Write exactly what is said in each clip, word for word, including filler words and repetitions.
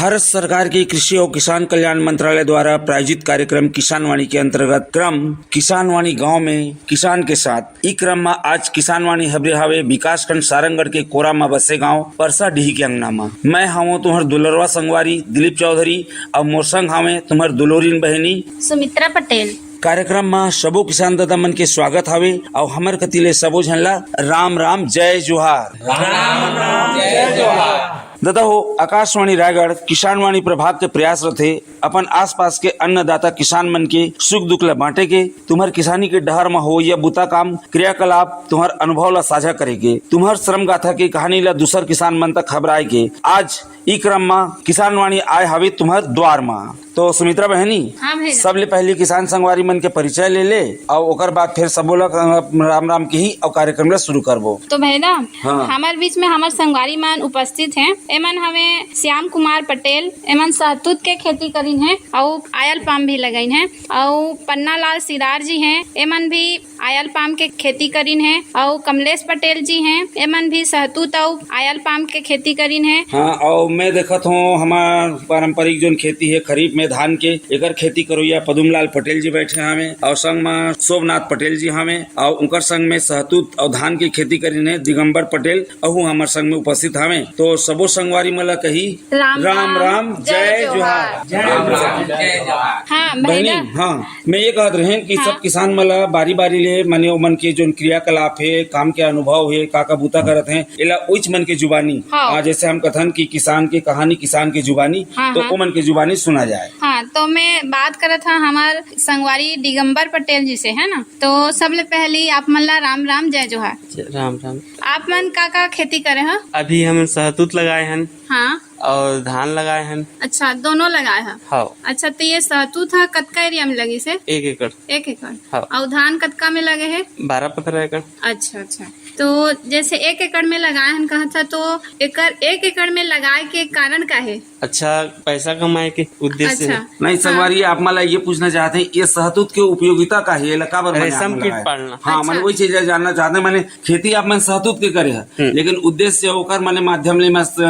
भारत सरकार के कृषि अउ किसान कल्याण मंत्रालय द्वारा प्रायोजित कार्यक्रम किसानवाणी के अंतर्गत क्रम किसानवाणी गांव में किसान के साथ। ई क्रम म आज किसानवाणी हबरे हावे विकासखंड सारंगढ़ के कोरा म बसे गांव परसा डीह के अंगना म। मैं हावों तुम्हर दुलरवा संगवारी दिलीप चौधरी अउ मोर संग हावे तुम्हर दुलोरिन बहिनी सुमित्रा पटेल। कार्यक्रम म सबो किसान दादा मन के स्वागत हावे अउ हमर कति ले सबो झन ला राम राम जय जोहार। राम राम जय जोहार। दादा हो, आकाशवाणी रायगढ़ किसानवाणी प्रभाग के प्रयास रथे अपन आसपास के अन्नदाता किसान मन के सुख दुख ला बांटे के, तुम्हर किसानी के डहर म होवइया बुता काम क्रियाकलाप, तुम्हर अनुभव ला साझा करे के, तुम्हर श्रम गाथा के कहानी ला दूसर किसान मन तक खबराए के। आज ई क्रम म किसानवाणी आए हावे तुम्हर द्वार म। तो सुमित्रा बहनी, हाँ भैया। सबले पहली किसान संगवारी मन के परिचय ले ले, अउ ओकर बाद फिर सबो ला राम राम किही अउ कार्यक्रम ला शुरू करबो। तो भैया, हाँ। हमर बीच में हमर संगवारी मन उपस्थित हैं। एमन हवे श्याम कुमार पटेल, एमन सहतूत के खेती करिन हे अउ आयल पाम भी लगाइन हे, अउ पन्ना लाल सिदार जी हैं, एमन भी आयल पाम के खेती करिन हे, अउ कमलेश पटेल जी हैं, एमन भी सहतूत अउ आयल पाम के खेती करिन हे। हाँ, अउ मैं देखत हूँ हमार पारंपरिक जोन खेती है खरीफ में धान के, एकर खेती करोइया पदुमलाल पटेल जी बैठे हावे, अउ संग में शोभनाथ पटेल जी हावे, अउ उनकर संग में सहतूत अउ धान के खेती करिन हे दिगंबर पटेल, अहू हमर संग में उपस्थित हावे। तो सबो संगवारी मन ला कही राम राम, राम राम, जय जय जोहार। जोहार। जय जोहार। हाँ, बहनी, भैया। हाँ, मैं ये कहत रहें कि हाँ। सब किसान मन ला बारी-बारी ले, माने ओमन के जोन क्रियाकलाप हे, काम के अनुभव हे, का-का बूता करत हे, एला उच मन के जुबानी, हाँ। आ, जैसे हम कथन कि किसान के कहानी किसान के जुबानी, हाँ, तो हाँ। ओमन के जुबानी सुना जाए। हाँ, तो मैं बात करत हा हमार संगवारी दिगंबर पटेल जी से, है ना? तो सबले पहली आप मन ला राम राम, जय जोहार। राम राम। आप मन का-का खेती करे हा? अभी हमन सहतूत लगाए हन। हाँ। और धान लगाए हन। अच्छा, दोनों लगाए हा? हाँ। अच्छा, तो ये सहतूत हा कतका एरिया में लगे से? एक एकड़। एक एकड़। हाँ। और धान कतका में लगे है? बारह पन्द्रह एकड़। अच्छा, अच्छा। तो जैसे एक एकड़ में लगाए हन कहा था, तो एकर एक एकड़ में लगाए के कारण का है? अच्छा, पैसा कमाए के उद्देश्य से। अच्छा। नहीं, हाँ। संगवारी, आप मन ला ये पूछना चाहते हैं, ये सहतूत के उपयोगिता का है, एला काबर माने रेशम आप मन कीट लगाए? पालना। हाँ, अच्छा। माने वही चीज जानना चाहते हैं, माने खेती आप मन सहतूत के करे हैं, हम्म। लेकिन उद्देश्य ओकर माने माध्यम ले मस्त,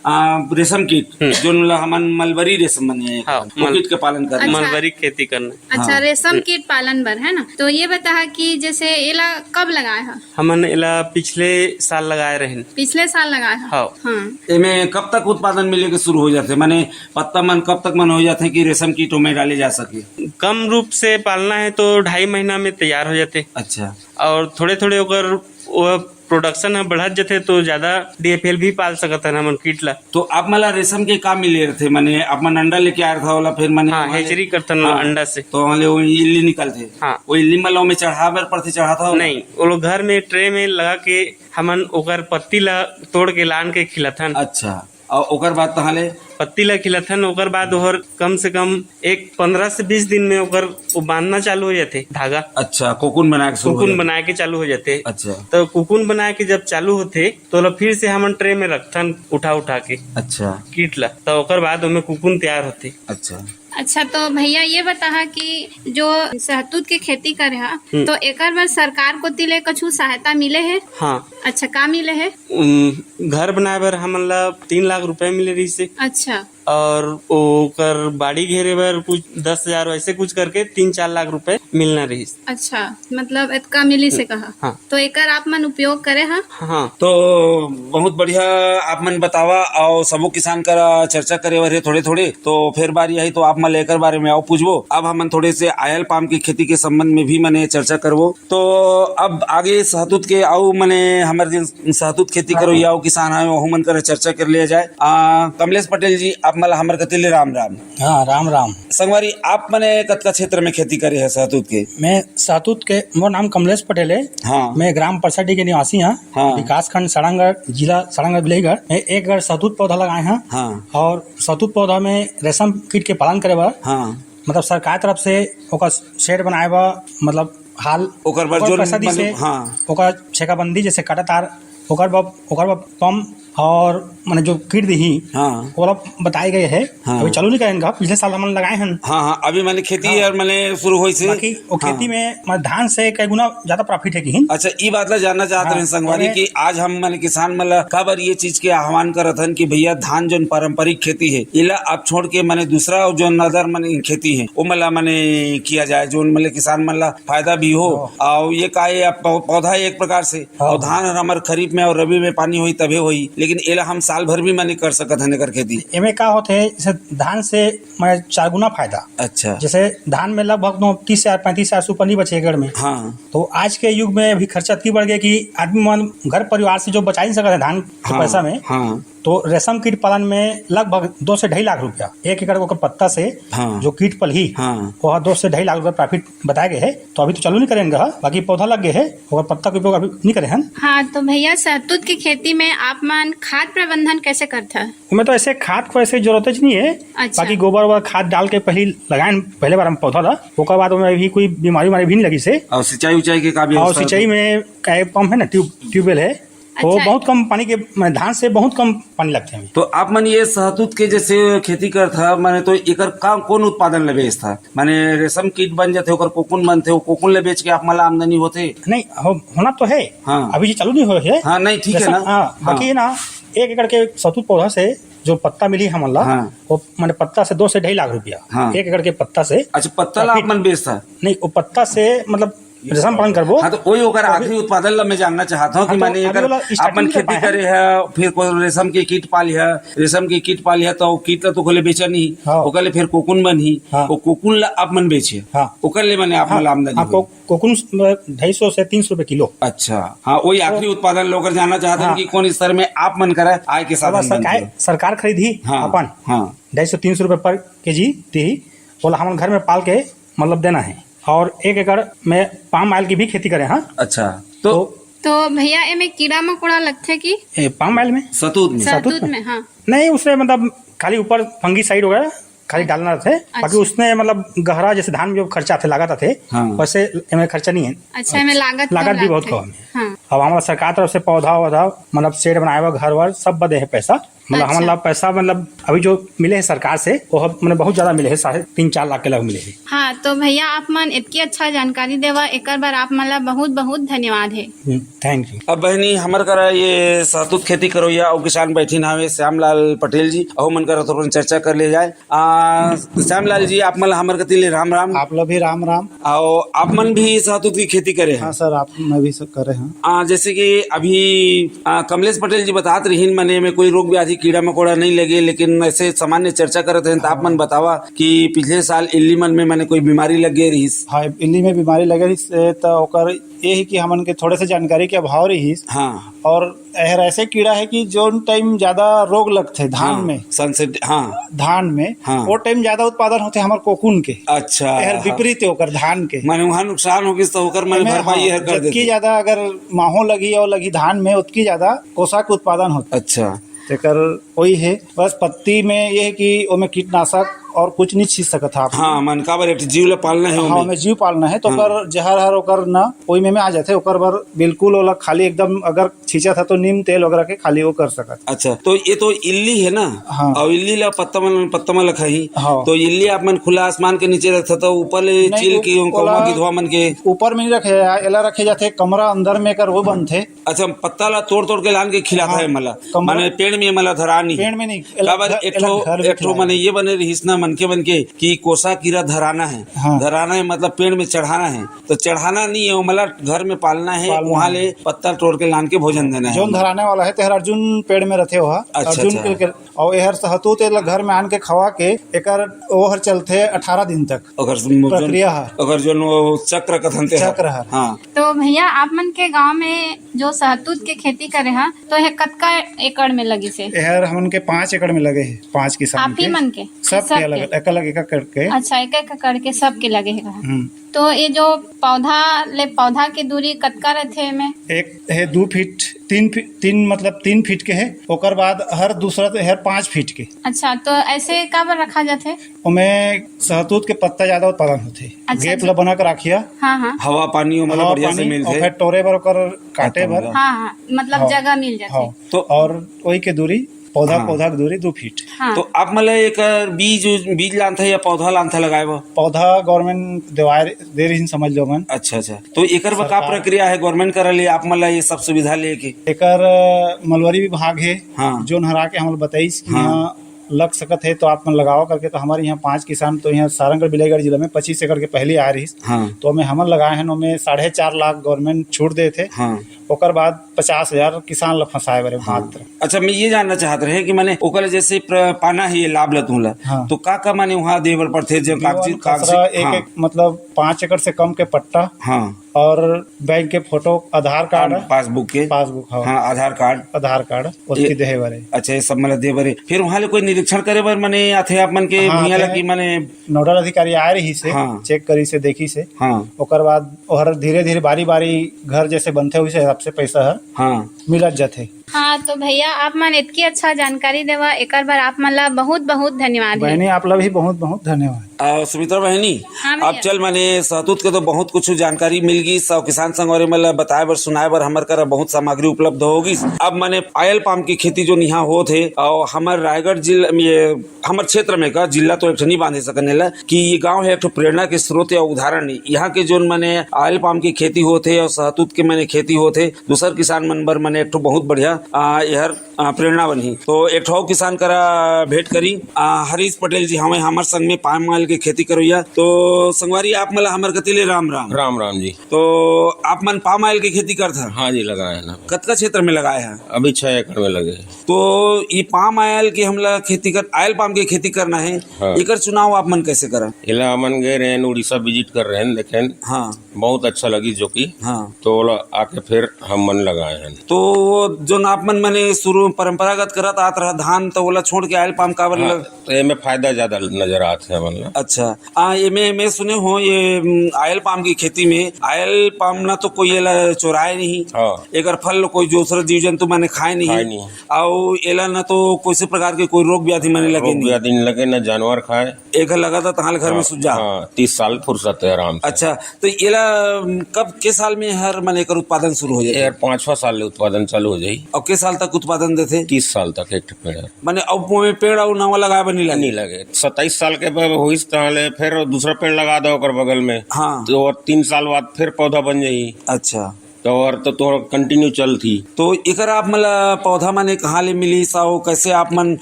आ, रेशम कीट, हम्म। जोन ला हमन मलबरी रेशम माने, हाँ, वो मल-, कीट के पालन करना। अच्छा। मलबरी खेती करना। अच्छा, हाँ। रेशम हम्म। कीट पालन बर, है ना? तो ये बताहा कि जैसे एला कब लगाए हा? हमन एला पिछले साल लगाए रहेन। पिछले साल लगाए हा? हाँ। हाँ। एमे कब तक उत्पादन मिले के शुरू हो जाथे? माने पत्ता मन कब तक मन हो जाथे कि रेशम कीट ओमे डाले जा सके? कम रूप से पालना है तो ढाई महीना में तैयार हो जाथे। अच्छा। और थोड़े-थोड़े ओकर वो production ह बढ़त जथे तो ज्यादा डीएफएल भी पाल सकत हन हमन कीट ला। तो आप मन ला रेशम के का मिले रथे? माने आप मन अंडा लेके आए रथा ओला, फिर माने हाँ, वहाँ ले hatchery करथन हाँ, अंडा से। तो वहाँ ले वो इल्ली निकलथे। हाँ। वो इल्ली मन ला ओमे चढ़ा बर पड़थे, चढ़ाथा हो? नहीं, वो लोग घर में ट्रे में लगा के हमन ओकर पत्ती ला तोड़ के लान के खिलाथन। अच्छा, और ओकर बाद तहाँ ले? पत्ती ला खिलाथन, ओकर बाद ओहर कम से कम एक पन्द्रह से बीस दिन में ओकर वो बांधना चालू हो जाथे धागा। अच्छा, कोकून बनाए के शुरू हो कोकून जाथे। बनाए के चालू हो जाथे। अच्छा। तो कोकून बनाए के जब चालू होथे, तो ओला फिर से हमन ट्रे में रखथन उठा उठा के अच्छा। कीट ला, तो ओकर बाद ओमे कोकून तैयार होथे। अच्छा। अच्छा, तो भैया ये बताहा कि जो सहतूत के खेती करे हा, हम्म। तो एकर बर सरकार कोति ले कुछ सहायता मिले हे? हाँ। अच्छा, का मिले हे? उम, घर बनाए बर हमन ला तीन लाख रुपए मिले रहिस हे। अच्छा। और ओकर बाड़ी घेरे बर कुछ दस हजार वैसे कुछ करके तीन चार लाख रुपए मिलना रहिस। अच्छा, मतलब एतका मिलिस हे कहा। हाँ। तो एकर आप मन उपयोग करे हा? हाँ। तो बहुत बढ़िया आप मन बतावा, और सबो किसान करा चर्चा करे बर हे थोड़े थोड़े, तो फिर बारी आई तो आप मन ले एकर बारे में अउ पूछबो। अब हमन थोड़े से आयल पाम की खेती के संबंध में भी मने चर्चा करबो। तो अब आगे सहतूत के अउ मने हमर दिन सहतूत खेती करोइया अउ किसान हवे, ओहू मन करा चर्चा कर लिया जाए। आ, कमलेश पटेल जी, आप मन ला हमर कति ले राम राम। हाँ, राम राम। संगवारी, आप मने कतका क्षेत्र में खेती करे हे सहतूत के? मैं सहतूत के, मोर नाम कमलेश पटेल हे। हाँ। मैं ग्राम परसाडी के निवासी हाँ। हाँ। विकासखंड सारंगढ़, जिला सारंगढ़ बिलाईगढ़। मैं एक एकड़ सहतूत पौधा लगाए हाँ। हाँ। और सहतूत पौधा में रेशम कीट के पालन करे बर हाँ। मतलब सरकार तरफ से ओकर शेड बनाए बर, मतलब हाल ओकर बर ओकर जोन पैसा दिस बने, हे, हाँ। ओकर छेकाबंदी जैसे काटा तार, ओकर बर, ओकर बर पम्प और माने जो कीट दिही, हाँ। ओला बताए गए हे। हाँ। अभी चालू नहीं करेन गा, पिछले साल हमन लगाए हन। हाँ, हाँ, अभी माने खेती हाँ। और माने शुरू होइस हे। बाकी वो हाँ। खेती में माने धान से कई गुना ज्यादा profit हे किहिन। अच्छा, ई बात ला जानना चाहत हाँ, रहेन संगवारी ओमे कि आज हम माने किसान मन ला काबर ये चीज के आह्वान करत हन कि भैया धान जोन पारंपरिक खेती हे, एला आप छोड़ के माने दूसरा और जोन other माने खेती हे, ओमन ला माने किया जाए, जोन माने किसान मन ला फायदा भी हो। हाँ। और ये का, ये आप पौ-, पौधा एक प्रकार से हाँ। और धान हर हमर खरीफ में और रबी में पानी होही तभे होही, लेकिन एला हम साल भर भी माने कर सकत हन एकर खेती। एमे का होथे, जैसे धान से माने चार गुना फायदा। अच्छा। जैसे धान में लगभग तो तीस हजार, पैंतीस हजार से ऊपर नहीं बचे एकड़ में। हाँ। तो आज के युग में अभी खर्चा इतनी बढ़ गया कि आदमी मन घर परिवार से जो बचा नहीं सकत हे धान के हाँ, पैसा में, हाँ। तो रेशम कीट पालन में लगभग दो से ढाई लाख रुपया एक एकड़ ओकर पत्ता से हाँ। जो कीट पलही, हाँ। वो दो से ढाई लाख रुपया profit बताए गए हे। तो अभी तो चालू नहीं करेन गा, बाकी पौधा लग गए हे, ओकर पत्ता के उपयोग अभी नहीं करे हन। हाँ, तो भैया, शहतूत की खेती में आप मन खाद प्रबंधन कैसे करथा? ओमे तो ऐसे खाद को ऐसे जरूरत ही नहीं है, अच्छा। बाकी गोबर वोबर खाद डाल के पहले लगाएन, पहले बार हम पौधा ला, ओकर बाद ओमे भी कोई बीमारी उमारी भी नहीं लगिस हे। और सिंचाई उंचाई के का और व्यवस्था सिंचाई होथे? में का पंप है ना, ट्यूब, ट्यूबवेल है, वो अच्छा। बहुत कम पानी के, माने धान से बहुत कम पानी लगथे हमें। तो आप मन ये शहतूत के जैसे खेती करथा, माने तो एकर का, कौन उत्पादन ले बेचथा? माने रेशम कीट बन जाथे, ओकर कोकून बनथे, वो कोकून ले बेच के आप मन ला आमदनी होथे? नहीं, हो, होना तो है। हाँ। अभी ये चालू नहीं होए हे। हाँ, नहीं, ठीक है रेशम, ना? हाँ, हाँ। बाकी ये ना, एक एकड़ के शहतूत पौधा से जो पत्ता मिली हमन ला, हाँ। वो माने पत्ता से दो से ढाई लाख रुपया। हाँ। एक एकड़ के पत्ता से। अच्छा, पत्ता ला आप मन बेचथा? नहीं, वो पत्ता से मतलब रेशम पालन करबो। हाँ, तो वही ओकर तो अभी आखिरी उत्पादन ला मैं जानना चाहत हूँ कि हाँ, तो माने अभी एकर वाला आप मन starting में खेती पाए करे हे, फिर कोई रेशम के कीट पाली हे, रेशम के कीट पाली हे, तो कीट ला तो ओकर ले बेचा नहीं, हाँ। ओकर ले फिर कोकून बनही, हाँ। वो कोकून ला आप मन बेचे, हाँ। ओकर ले माने आप हाँ, मन ला आमदनी हाँ, होही। को-, कोकून ढाई सौ से तीन सौ रुपए किलो। अच्छा, हाँ, वही तो आखिरी उत्पादन ला ओकर जानना चाहत हूँ हाँ। कि कौन स्तर में आप मन करा आय के साधन सरकार, बनथे। सरकार खरीदही हाँ, अपन हाँ। ढाई सौ तीन सौ रुपए per केजी देही, ओला हमन घर में पाल के मतलब देना है। और एक एकड़ में पाम आयल की भी खेती करे, हाँ। अच्छा, तो तो तो भैया, एमे कीड़ा मकोड़ा लगथे कि? ए, पाम आयल में? शहतूत में? शहतूत शहतूत में? में, हाँ। नहीं, उससे मतलब खाली ऊपर fungicide वगैरह खाली डालना रहथे, बाकी अच्छा। उसमें मतलब गहरा जैसे धान में जो खर्चा आथे, लागत आथे, हाँ। वैसे एमे खर्चा नहीं है। अच्छा, एमे अच्छा। लागत लागत कम भी बहुत लगथे। कम है। हाँ। अब हमारा सरकार तरफ से पौधा वौधा मतलब shed बनाए बर, घर वर सब बदे है पैसा, मतलब अच्छा। हमन ला पैसा मतलब अभी जो मिले है सरकार से, वो हम, मतलब बहुत ज्यादा मिले है, साढ़े तीन चार लाख के लगभग मिले है। हाँ, तो भैया, आप मन इतनी अच्छा जानकारी देवा, एकर बर आप मन ला बहुत बहुत धन्यवाद है। हम्म, thank you। अब बहनी, हमर करा ये शहतूत खेती करोइया अउ किसान बैठिन हावे, श्यामलाल पटेल जी, अहू मन करा थोरकन चर्चा कर ले जाए। आ, श्यामलाल जी, आप मन ला हमर कति ले राम राम। आप ला भी राम राम। अउ आप मन भी शहतूत की खेती करे हैं? हाँ सर, आप, मैं भी सब करे हैं। आ, जैसे कि अभी, आ, कमलेश पटेल जी बतात रहिन, मने में कोई रोग व्याधि, कीड़ा मकोड़ा नहीं लगे, लेकिन ऐसे सामान्य चर्चा करत रहेन, तो आप मन बतावा कि पिछले साल इल्ली मन में मने कोई बीमारी लग गए रहिस। हाँ, इल्ली में बीमारी लगे रहिस, ए, तो ओकर ये है कि हमन के थोड़े से जानकारी के अभाव रहिस। हाँ। और एहर ऐसे कीड़ा है कि जोन time ज्यादा रोग लगथे धान हाँ, में, sunset, हाँ। धान में, हाँ। वो time ज्यादा उत्पादन होथे हमर कोकून के। अच्छा। एहर विपरीत है ओकर धान के। माने वहाँ नुकसान हो गिस तो ओकर माने एमे, भरपाई हाँ, एहर कर जतकी देथे। ज्यादा अगर माहो लगी और लगी धान में, उतकी ज्यादा कोसा के उत्पादन होथे। अच्छा। तेकर वही है, बस पत्ती में ये है कि ओमे कीटनाशक और कुछ नहीं छींच सकत हा आप। हाँ, मन काबर एक जीव ला पालना है हाँ, ओमे। ओमे जीव पालना है, तो हाँ। ओकर जहर हर ओकर ना ओई में, में आ जाथे, ओकर बर बिल्कुल ओला खाली एकदम अगर छींचत हा तो नीम तेल वगैरह के खाली वो कर सकत। अच्छा, तो ये तो इल्ली है ना? हाँ। और इल्ली ला पत्ता मन, पत्ता मन ला खाही। हाँ। तो इल्ली आप मन खुला आसमान के नीचे रखता तो ऊपर ले नहीं, चील वो की, ओला कौवा की धुआं मन के। ऊपर में नहीं रखे, एला रखे जाथे कमरा अंदर में कर वो बनथे। अच्छा, पत्ता ला तोड़ तोड़ के लान के खिलाता हाँ, है मला। कमरा माने पेड़ में मला धरा नहीं। पेड़ में नहीं, एला काबर घर, एक एला ठो, घर में एक ठो खिलाया। माने ये बने रहिस ना मनखे मन के कि कोसा कीरा धराना है। हाँ। धराना है मतलब पेड़ में चढ़ाना है। तो चढ़ाना नहीं है, वो मला घर में पालना है, पालना वहाँ है। ले पत्ता तोड़ के लान के भोजन देना है। जोन धराने वाला है, तेहर अर्जुन पेड़ में रथे वहाँ। अच्छा, अर्जुन अच्छा। के, के, और एहर शहतूत एला घर में आन के खवा के एकर ओहर चलथे अठारह दिन तक। ओकर जोन, प्रक्रिया है। ओकर जोन वो चक्र कथन ते चक्र है। है। हाँ। तो भैया, आप मन के गांव में जो शहतूत के खेती करे हा, तो ये कतका एकड़ में लगिस हे? एहर हमन के पाँच एकड़ में लगे है, पाँच किसान आप ही के। मन के? सब सब के के? अलग, एक अलग, एक एक करके। अच्छा, एक एक करके सबके लगे हे। हम्म। तो ये जो पौधा ले पौधा के दूरी कतका रथे एमे? एक हे दू फीट, तीन फीट, तीन, मतलब, तीन फीट के हे। ओकर बाद हर दूसरा तो हर पाँच फीट के। अच्छा, तो ऐसे काबर रखा जाथे? ओमे सहतूत के पत्ता ज्यादा उत्पादन होथे। अच्छा, गैप अच्छा। ल बना के राखिया। हाँ, हाँ। हवा पानी ओमे ला हवा बढ़िया से पानी, मिलथे। और फिर टोरे बर ओकर काटे बर। हाँ, हाँ, मतलब हाँ। जगह मिल जाथे। हाँ। तो और वही के दूरी, पौधा, हाँ। पौधा के दूरी दू फीट। हाँ। तो आप मन ला एकर बीज, बीज लानथे या पौधा लानथे लगाए बर? पौधा गवर्नमेंट देवाए दे रहिन, समझ लो मन। अच्छा, अच्छा। तो एकर बर का सरकार प्रक्रिया हे गवर्नमेंट करा ले आप मन ला ये सब सुविधा लेके? एकर, अ, मलबरी विभाग हे, हाँ। जोन हर आके हमन ल बताइस कि हाँ। यहाँ लग सकत हे तो आप मन लगाओ करके। तो हमारे यहाँ पांच किसान तो यहाँ सारंगढ़ बिलाईगढ़ जिला में पच्चीस एकड़ के पहले आए रहिस। हाँ। तो ओमे हमन लगाए हन, ओमे साढ़े चार लाख गवर्नमेंट छूट देथे। हाँ। ओकर बाद पचास हजार किसान ल फंसाए बर हे हाँ। मात्र। अच्छा, मैं ये जानना चाहत रहे कि माने ओकर जैसे प्र-, पाना हे ये लाभ ल तुमला, हाँ। तो का का माने वहाँ दे बर पड़थे? जो दीवन कागजी, कागजी, खसरा, एक, हाँ। एक, मतलब, पाँच एकड़ से कम के पट्टा। हाँ। और बैंक के फोटो, आधार कार्ड। हाँ, पासबुक के। पासबुक, हाँ। हाँ, आधार कार्ड। आधार कार्ड, ओतकी ये देहे बर हे। अच्छा, ये सब मन ला दे बर हे। फिर वहाँ ले कोई निरीक्षण करे बर माने आथे आप मन के हाँ, भुइयां ला आथे। कि माने नोडल अधिकारी आए रहिस हे, हाँ। चेक करिस हे, देखिस हे। हाँ। ओकर बाद ओहर धीरे-धीरे, बारी-बारी घर जैसे बनथे, वैसे हिसाब से पैसा ह हाँ। मिलत जाथे। हाँ, तो भैया, आप मन इतकी अच्छा जानकारी देवा, एकर बर आप मन ला बहुत-बहुत धन्यवाद हे। बहनी, आप ला भी बहुत-बहुत धन्यवाद। अ, सुमित्रा बहनी, हाँ भैया। अब चल माने सहतूत के तो बहुत कुछ जानकारी मिल गिस, अउ किसान संगवारी मन ला बताए बर, सुनाए बर हमर करा बहुत सामग्री उपलब्ध हो गिस। अब माने ऑयल पाम की खेती जोन इहाँ होत हे, अउ हमर रायगढ़ जिला में, ये हमर क्षेत्र में का, जिला तो एक ठो नहीं बांधे सकन एला, कि ये गांव हे एक ठो प्रेरणा के स्रोत या उदाहरण। यहाँ के जोन माने ऑयल पाम की खेती होत हे अउ सहतूत के माने खेती होत हे, दूसर किसान मन बर माने एक ठो बहुत बढ़िया, आ, एहर आ, प्रेरणा बनही। तो एक ठो किसान करा भेंट करी, आ, हरीश पटेल जी हवे हमर संग में, पाम ऑयल के खेती करोइया। तो संगवारी, आप मन ला हमर कति ले राम राम। राम राम जी। तो आप मन पाम ऑयल के खेती करत ह? हाँ जी, लगाए हैं ना। कतका क्षेत्र में लगाए ह? अभी छह एकड़ में लगे हैं। तो ये पाम ऑयल के हमला खेती कर, ऑयल पाम के खेती करना है, हाँ। एकर चुनाव आप मन कैसे करा? एला हमन गए रहेन, उड़ीसा विजिट कर रहेन, देखेन। हाँ। बहुत अच्छा लगी जो कि। हाँ। तो ओला आके फिर हम मन लगाए हैं। तो वो जोन आप मन मने शुरू परंपरागत करत आत रहा धान, तो ओला छोड़ के ऑयल पाम काबर हाँ, लग? तो एमे फायदा ज्यादा नजर आत हे हमन ला। अच्छा, आ, एमे, एमे सुने हो, ये, उम, ऑयल पाम की खेती में, ऑयल पाम ना तो कोई एला चोराए नहीं, हाँ। एकर फल कोई दूसरा जीव जंतु माने खाए नहीं, खाए नहीं। अउ एला ना तो कोई से प्रकार के कोई रोग व्याधि माने लगे रोग नहीं। व्याधि नहीं लगे, ना जानवर खाए। एकर लगा था तहां ले घर में हाँ, सुझा। हाँ, तीस साल फुर्सत है आराम से। अच्छा, तो एला, उम, कब के साल में हर माने एकर उत्पादन शुरू हो जाए? यार, पांचवा साल ले उत्पादन चालू हो जाई। अउ के साल तक उत्पादन देथे? तीस साल तक एक ठो पेड़ है। माने अब ओमे पेड़ अउ नवा लगाए बर नहीं लगे? नहीं लगे। सत्ताईस साल के बाद होइस, तहां ले फिर दूसरा पेड़ लगा दो ओकर बगल में। हाँ। तो और तीन साल बाद फिर पौधा बन जाई। अच्छा। तो और तो तोर कंटिन्यू चलती। तो एकर आप मतलब पौधा माने कहाँ ले मिली, साव कैसे आप मन, आ,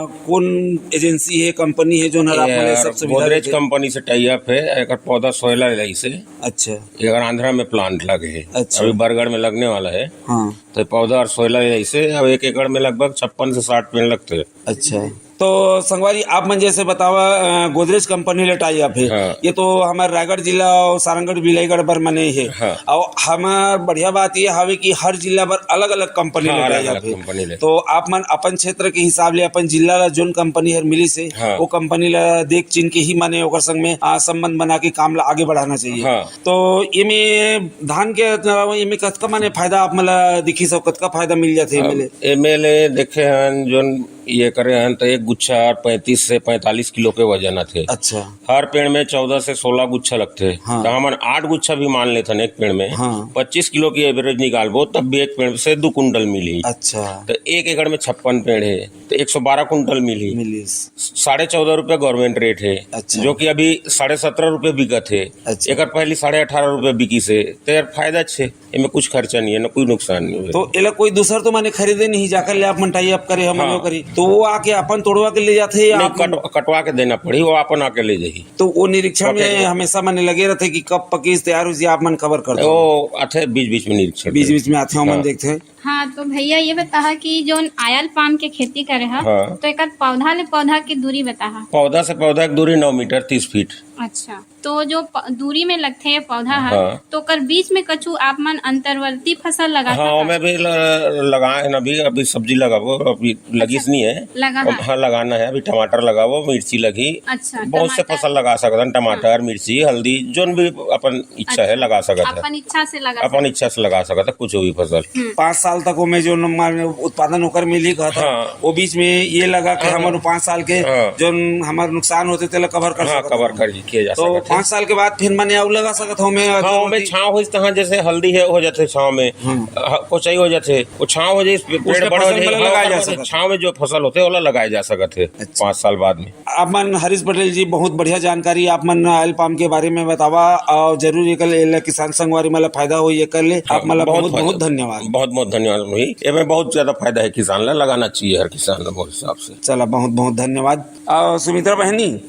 कौन एजेंसी है, कंपनी है, जोन हर आप मन ये सब सुविधा गोदरेज देथे? कंपनी से टाई अप है, एकर पौधा सोयला ले से। अच्छा। एकर आंध्रा में प्लांट लगे है। अच्छा। अभी बरगढ़ में लगने वाला है। हाँ। तो पौधा और सोयला ले से अब एक एकड़ में लगभग छप्पन से साठ पेड़ लगते हैं। अच्छा। तो संगवारी, आप मन जैसे बतावा, अ, गोदरेज कंपनी ले टाई अप है। हाँ। ये तो हमारे रायगढ़ जिला और सारंगढ़ बिलाईगढ़ बर मने है। हाँ। और हमार बढ़िया बात ये हवे कि हर जिला बर अलग-अलग कंपनी हाँ, ले टाई अप अलग-अलग है। कंपनी ले। तो आप मन अपन क्षेत्र के हिसाब ले अपन जिला ला जोन कंपनी हर मिली से, हाँ। वो कंपनी ला देख चिन के ही माने ओकर संग में, आ, संबंध बना के काम ला आगे बढ़ाना चाहिए। हाँ। तो एमे धान के अलावा एमे कतका माने फायदा आप मन ला दिखी सब, कतका फायदा मिल जाथे एमे ले? एमे ले देखे हन जोन ये करे हन, तो एक गुच्छा पैंतीस से पैंतालीस किलो के वजन आथे। अच्छा। हर पेड़ में चौदह से सोलह गुच्छा लगथे। हाँ। तो हमन आठ गुच्छा भी मान लेथन एक पेड़ में, हाँ। पच्चीस किलो की एवरेज निकालबो, तब भी एक पेड़ से दो कुंटल मिली। अच्छा। तो एक एकड़ में छप्पन पेड़ है, तो एक सौ बारह कुंटल मिली। मिली। साढ़े चौदह रुपये गवर्नमेंट रेट है, अच्छा। जो कि अभी साढ़े सत्रह रुपये बिकत है। अच्छा। एकर पहले साढ़े अठारह रुपये बिकी से, तो यार फायदा छे। एमे कुछ खर्चा नहीं है, ना कोई नुकसान नहीं है। तो एला कोई दूसर तो माने खरीदे नहीं, जाकर ले आप मन टाई अप करे, हम हाँ। लोग करी, तो वो आके अपन तोड़वा के ले जाथे या नहीं, आप कट-, कटवा के देना पड़ी, वो अपन आके ले जाही। तो वो निरीक्षण में पकड़ के। हमेशा माने लगे रहथे कि कब पकीस तैयार होइस, आप मन कवर कर दो। वो आथे बीच-बीच में निरीक्षण बीच-बीच में आथे, हमन हाँ। देखथे। हाँ, तो भैया ये बताहा कि जोन आयल पाम के खेती करे हा, हाँ। तो एकर पौधा ले पौधा के दूरी बताहा। पौधा से पौधा के दूरी नौ मीटर, तीस फीट। अच्छा, तो जो प-, दूरी में लगथे ये पौधा हा, हाँ। तो ओकर बीच में कछु आप मन अंतर्वर्ती फसल लगा हाँ, सकत? ओमे भी ल-, लगाए हैं अभी, अभी सब्जी लगाबो, अभी लगिस अच्छा। नहीं है। लगा अब, है। हाँ, लगाना है, अभी टमाटर लगाबो, मिर्ची लगी, अच्छा, बहुत से टमाटर। फसल लगा सकत हन, टमाटर, हाँ। मिर्ची, हल्दी, जोन भी अपन इच्छा है, अच्छा, लगा सकत है। अपन इच्छा से लगा अपन सकत। इच्छा से लगा सकत है कुछ भी फसल। हम्म। पाँच साल तक ओमे जो न-, माने उत्पादन ओकर मिली कहत है, हाँ। वो बीच में ये लगा कि हाँ। हमर पाँच साल के हाँ। जो न-, हमर नुकसान होथे, तेला कवर कर हाँ, सकत कवर है। कर किया जा तो सकत है। पाँच साल के बाद फिर माने अउ लगा सकत हो ओमे हाँ, ओमे अगरबत्ती। छाँव होइस तहाँ जैसे हल्दी है, हो जाथे छाँव में। हम्म। ह-, कोचई हो जाथे, वो छाँव हो जाए, पेड़ उसके बड़ा हो फसल जाए, में हाँ, लगाया जा ओकर सकत है। छाँव में जो फसल होथे, ओला लगाया जा सकत है अच्छा। पाँच साल बाद में। आप मन हरीश पटेल जी, बहुत बढ़िया जानकारी आप मन आयल पाम के बारे में बतावा, और जरूर एकर ले, एला किसान संगवारी मन ला फायदा होई एकर ले। हाँ, आप मन ला बहुत बहुत, बहुत फायदा। धन्यवाद। बहुत, बहुत धन्यवाद भाई। एमे बहुत ज्यादा फायदा है किसान ला, लगाना चाहिए हर किसान ला, मोर हिसाब से। चला, बहुत, बहुत धन्यवाद। और सुमित्रा बहनी,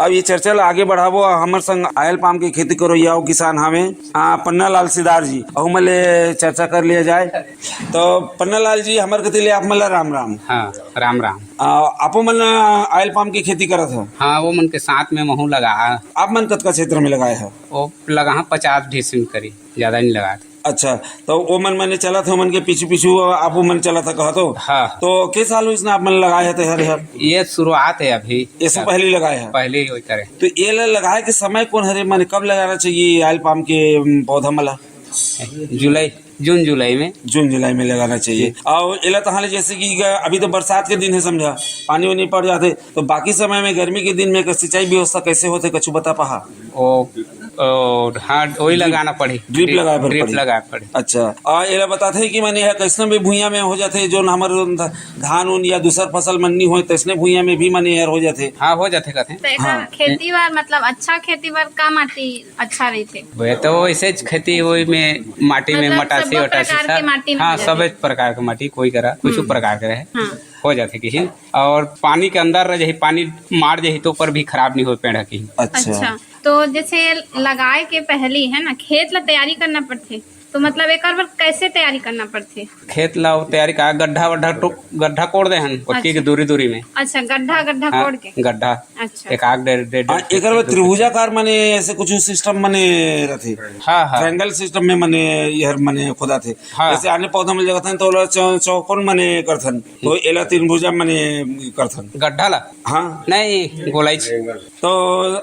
अब ये चर्चा ला आगे बढ़ाबो, हमर संग आयल पाम के खेती करो, या किसान हवे, आ, पन्ना लाल सिदार जी, अहू मन ले चर्चा कर लिया जाए। तो पन्ना लाल जी, हमर कति ले आप मन ला राम राम। हाँ, राम राम। आ, आपो मन आयल पाम के खेती करत हो? हाँ, वो मन के साथ में महू लगा। आप मन कतका क्षेत्र में लगाए हो? वो लगा हाँ पचास डिसमिल करी, ज्यादा नहीं लगा थे। अच्छा, तो वो मन माने चलत हो, मन के पीछू पीछू आपो मन चलत हो, कहा तो? हाँ। तो के साल होइस ना आप मन लगाए हो ते हर, हर? ये शुरुआत है अभी। इससे पहले लगाए हो? पहले ही वही करे। तो ये ल-, लगाए के समय कौन हरे, माने कब लगाना चाहिए ये आयल पाम के, उम, पौधा मला? जुलाई, जून जुलाई में। जून जुलाई में लगाना चाहिए। और एला तहाँ ले जैसे कि ग-, अभी तो बरसात के दिन है, समझा, पानी वानी पड़ जाथे, तो बाकी समय में गर्मी के दिन में एकर सिंचाई व्यवस्था कैसे होथे, कछु बता पाहा? ओ, ओ, हाँ, वही ड्रिप, लगाना पड़ी। ड्रिप ड्रिप, लगाए बर ड्रिप पड़ी। लगाए पड़ी। अच्छा, और एला बताथे कि माने यह कैसना भी भुइयां में हो जाथे, जो हमर ध-, धान उन या दूसर फसल मन नी होय, तैसने भुइयां में भी माने एहर हो जाथे। हाँ, हो जाथे कथे। तो एकर हाँ। खेती बर, मतलब, अच्छा खेती बर का माटी अच्छा रहिथे? वे तो वैसे ज खेती, वही में माटी में मतलब, मटासी सब्बो वटासी प्रकार सब। के माटी में हाँ, हो जाथे। सब्बे प्रकार के माटी, कोई करा, कुछ हम्म। प्रकार के रहे, हाँ। हो जाथे किसी। और पानी के अंदर रह जाही, पानी मार जाही, तो ऊपर भी खराब नहीं हो पेड़ की। अच्छा। अच्छा, तो जैसे लगाए के पहली, है ना, खेत ला तैयारी करना पड़थे, तो मतलब एकर बर कैसे तैयारी करना पड़थे? खेत ला वो तैयारी का गड्ढा वड्ढा टो-, गड्ढा कोड़ दे हन, ओतकी के अच्छा। दूरी दूरी में। अच्छा, गड्ढा, गड्ढा हाँ, कोड़ के। गड्ढा। अच्छा। एक आग डेढ़, डेढ़, हाँ, डेढ़ एकर फीट बर दूर। त्रिभुजाकार माने ऐसे कुछ सिस्टम माने रथे। हाँ, हाँ। ट्रायंगल सिस्टम में माने एहर माने खोदाथे। हाँ। जैसे आने पौधा मिल जाथन तो ओला चौ-, चौकोन माने करथन, तो एला त्रिभुजा माने करथन। गड्ढा ला? हाँ। नहीं, गोलाई। तो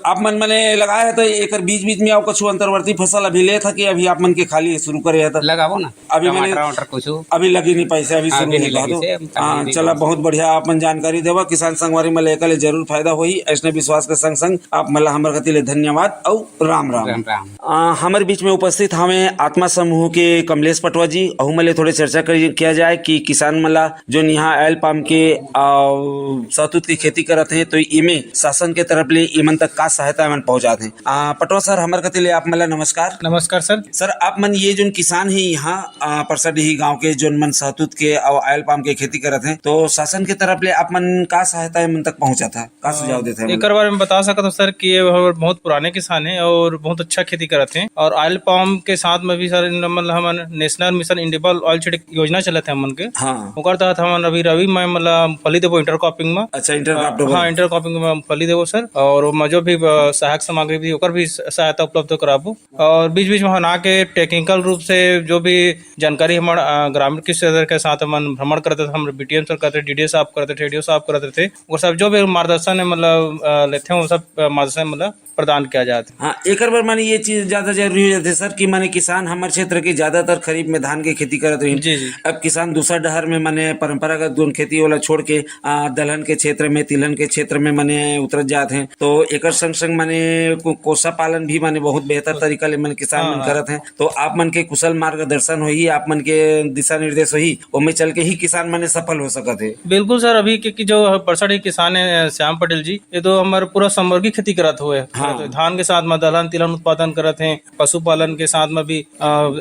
आप मन माने लगाए है तो एकर बीच बीच में अउ कुछ अंतर्वर्ती फसल अभी लेत है कि अभी आप मन के खाली शुरू करे है तो? लगाबो ना। अभी माने टमाटर वमाटर कुछ। अभी लगी नहीं पैसे, अभी हाँ, शुरू अभी नहीं नहीं लगी कहा से, तो। अभी हाँ, नहीं चला, लगी। बहुत बढ़िया आप मन जानकारी देवा, किसान संगवारी मन ला एकर ले जरूर फायदा होही। ऐसने विश्वास के संग संग आप मन ला हमर कति ले धन्यवाद अउ राम राम। राम राम। आ, हमर बीच में उपस्थित हवे आत्मा समूह के कमलेश पटवा जी। अहू मन ले थोड़े चर्चा कर, किया जाए कि किसान मन ला जो इहाँ आयल पाम के अउ सहतूत के खेती करत हे, तो इमे शासन के तरफ ले इमन तक का सहायता मन पहुँचात हे। आ, पटवा सर, हमर कति ले आप मन ला नमस्कार। नमस्कार सर। सर, आप मन ये जोन किसान हे यहाँ, आ, परसाडीही गांव के जोन मन सहतूत के अउ आयल पाम के खेती करत हे, तो शासन के तरफ ले आप मन का सहायता मन तक पहुँचात हे, का सुझाव देत हे? एकर बारे में बता सकत हो सर कि ये हमर बहुत पुराने किसान हे और बहुत अच्छा खेती करत हे और आयल पाम के साथ में भी सर इन मन ला हमन नेशनल मिशन इंडिबल ऑयल सीड योजना चलत हे हमन के। हाँ। ओकर तहत हमन अभी रबी में मतलब फली देबो इंटरक्रॉपिंग में। अच्छा, इंटरक्रॉप। हाँ, इंटरक्रॉपिंग में फली देबो सर, और ओमा जो भी, अ, सहायक सामग्री भी, ओकर भी स-, सहायता उपलब्ध कराबो। और बीच-बीच में हमन आके टेक्निकल रूप से जो भी जानकारी हमर, अ, ग्रामीण कृषि क्षेत्र के साथ हमन भ्रमण करत रथे, हमर बीटीएम सर करत रथे, डीडीओ साहब करत रथे, डीडीओ साहब करत रथे, वो सब जो भी मार्गदर्शन है, मतलब, अ, लेथे, वो सब, अ, मार्गदर्शन, मतलब, प्रदान किया जात हे। हाँ, एकर बर माने ये चीज ज्यादा जरूरी हो जाथे सर कि माने किसान हमर क्षेत्र के ज्यादातर खरीफ में धान के खेती करत रहिन। जी, जी। अब किसान दूसर डहर में माने परंपरागत जोन खेती ओला छोड़ के, आ, दलहन के क्षेत्र में, तिलहन के क्षेत्र में माने उतरत जात हे। तो एकर संग संग माने को-, कोसा पालन भी माने बहुत बेहतर तरीका ले माने किसान मन हाँ, हाँ। करत हे। तो आप मन के कुशल मार्गदर्शन होही, आप मन के दिशा निर्देश होही, ओमे चल के ही किसान माने सफल हो सकत हे। बिल्कुल सर, अभी के, कि जो परसाडीही किसान हे श्याम पटेल जी, ये तो हमर पूरा संवर्गी खेती करत हुए, हाँ। करत हुए। धान के साथ में दलहन तिलहन उत्पादन करत हे, पशुपालन के साथ में भी, अ,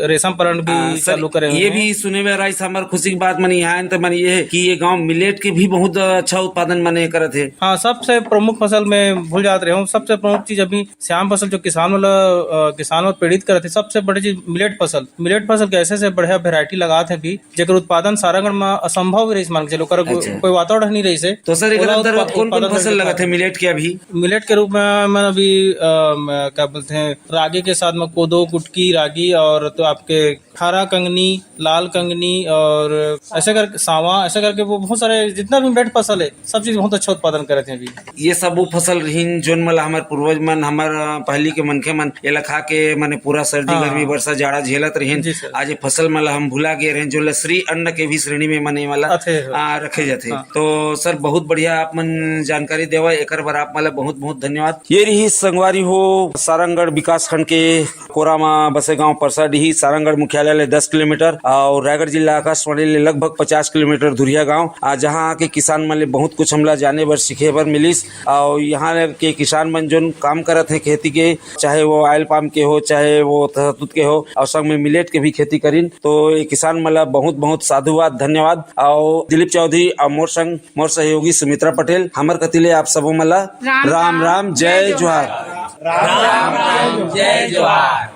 रेशम पालन भी आ, सर, चालू करे ये हुए हैं। भी सुने में रहिस हमर खुशी की बात माने यहाँ आए तो माने ये है कि ये गांव मिलेट के भी बहुत अच्छा उत्पादन माने करत हे। हाँ, सबसे प्रमुख फसल में भूल जात रहे हूँ, सबसे प्रमुख चीज अभी श्याम फसल जो किसान वाला, अ, किसान वाला पीड़ित करत हे, सबसे बड़ी चीज मिलेट फसल मिलेट फसल के ऐसे से बढ़िया वेराइटी लगात हे भी, जेकर उत्पादन सारंगढ़ में असंभव रहिस, मान के चलो, ओकर अच्छा। कोई वातावरण नहीं रहिस हे। तो सर, एकर ओला अंतर्गत उत्पा-, कौन-कौन उत्पादन फसल करके लगत हे खात मिलेट के अभी? मिलेट के रूप में, में अभी, अ, म-, क्या बोलते हैं, रागी के साथ में कोदो, कुटकी, रागी और तो आपके खारा कंगनी, लाल कंगनी और ऐसे करके सांवा, ऐसे करके वो बहुत सारे जितना भी मिलेट फसल है, सब चीज बहुत अच्छा उत्पादन करत हे अभी। ये सब वो फसल रहिन, जोन मला हमर पूर्वज मन, हमर, अ, पहली के मनखे मन, एला खा के, माने, पूरा सर्दी, हाँ। गर्मी, वर्षा, जाड़ा झेलत रहिन। जी सर। आज ये फसल मला हम भुला गए रहिन, जोन ला श्री अन्न के भी श्रेणी में, माने, वाला, आथे हो। आ, रखे जाथे। हाँ। तो सर, बहुत बढ़िया आप मन जानकारी देवा, एकर बर आप मला बहुत, बहुत धन्यवाद। ये रही संगवारी हो, सारंगढ़ विकासखंड के कोरामा बसे गांव परसाडीही, सारंगढ़ मुख्यालय ले दस किलोमीटर और रायगढ़ जिला आकाशवाणी ले लगभग पचास किलोमीटर दूरिहा गांव, आ, जहां आके किसान मन ले बहुत कुछ हमला जाने बर, सीखे बर मिलिस। और यहाँ के किसान मन जोन काम करत हे खेती के, चाहे वो ऑयल पाम के हो, चाहे वो शहतूत के हो, और संग में मिलेट के भी खेती करिन, तो ये किसान मन ला बहुत बहुत साधुवाद, धन्यवाद। और दिलीप चौधरी और मोर संग मोर सहयोगी सुमित्रा पटेल, हमर कति ले आप सबो मन ला राम राम राम, राम, जय जय जोहार। जोहार। राम राम, जय जोहार।